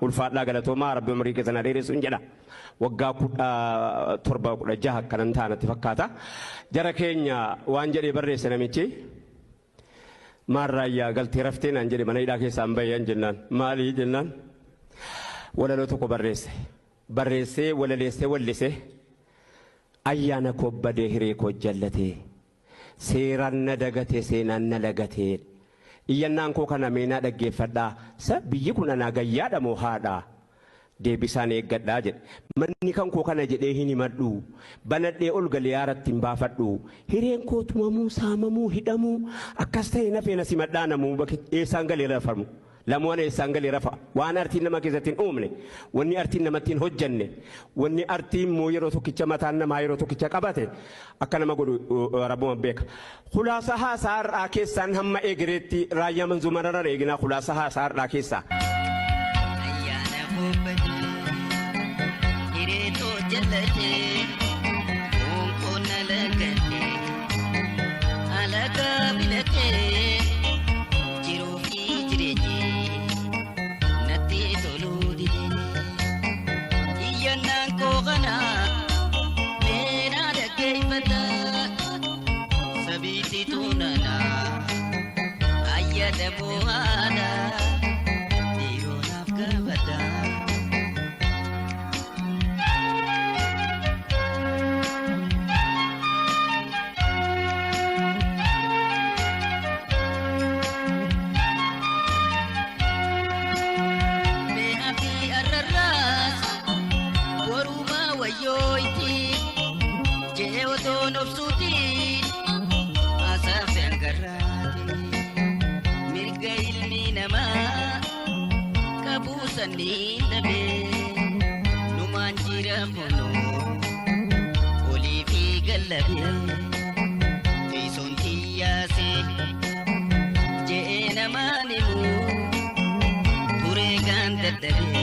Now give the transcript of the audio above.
Ulfaadhaa, galatoomaa, Rabbi umurii keessan haa dheeressu jedha. Waggaa 17, 16 akkanan taanatti fakkaata. Jara keenya, waan jedhee barreesse namichi. Maarraayyaa galtee raftee naan jedhe, mana hidhaa keessaan bayan jennaan. Maalii jennaan, walaloo tokko barreesse. Barreessee, walaleessee, wallise. Ayyaana koo badee, hiree koo jallatee, seeraan na dagatee, seenaan na lagatee, iyyannaan koo kana meenaa dhaggeeffadhaa, sa biyyi kun anaa gayyaadha moo haadhaa, deebisaan eeggadhaa jedhe. Manni kan koo kana jedhee hin himadhu, banadhee ol galee haaratti hin baafadhu, hireen koo tumamuu, saamamuu, hidhamuu, akkas ta'e nafee na simadhaa, namuu eessaan galee rafamu. Lamuun eessaan galee rafa? Waan artiin nama keessatti hin uumne, wanni artiin namatti hin hojjanne, wanni artiin immoo yeroo tokkicha mataan namaa yeroo tokkicha qabate akka nama godhu Rabbuma beeka. Khulaasa haasaa har'aa keessaan hamma eegireetti Raayyaa Manzuumarra eeginaa, khulaasa haasaa har'aa keessaa. Ayyaana kobbadee, hireetoo jallatee, qoonqoon na lagatee, alagaa filatee, jiruu fi jireenyi natti toluu didee. Iyyannaan koo kana meenaa dhaggeeffata, sabiitti tuunana ayyaada mo'aadha dhiiroo naaf gaafata. Mi'a fi arrarraas warumaa wayyooyti jee otoon obsuutiin asaafe hangarraati, mirga ilmi namaa qabuu sanniin dhabee, numaan jira kunoo olii fi gallabee, teessoon xiyyaasee jee namaan himuu turee gaan dadhabee.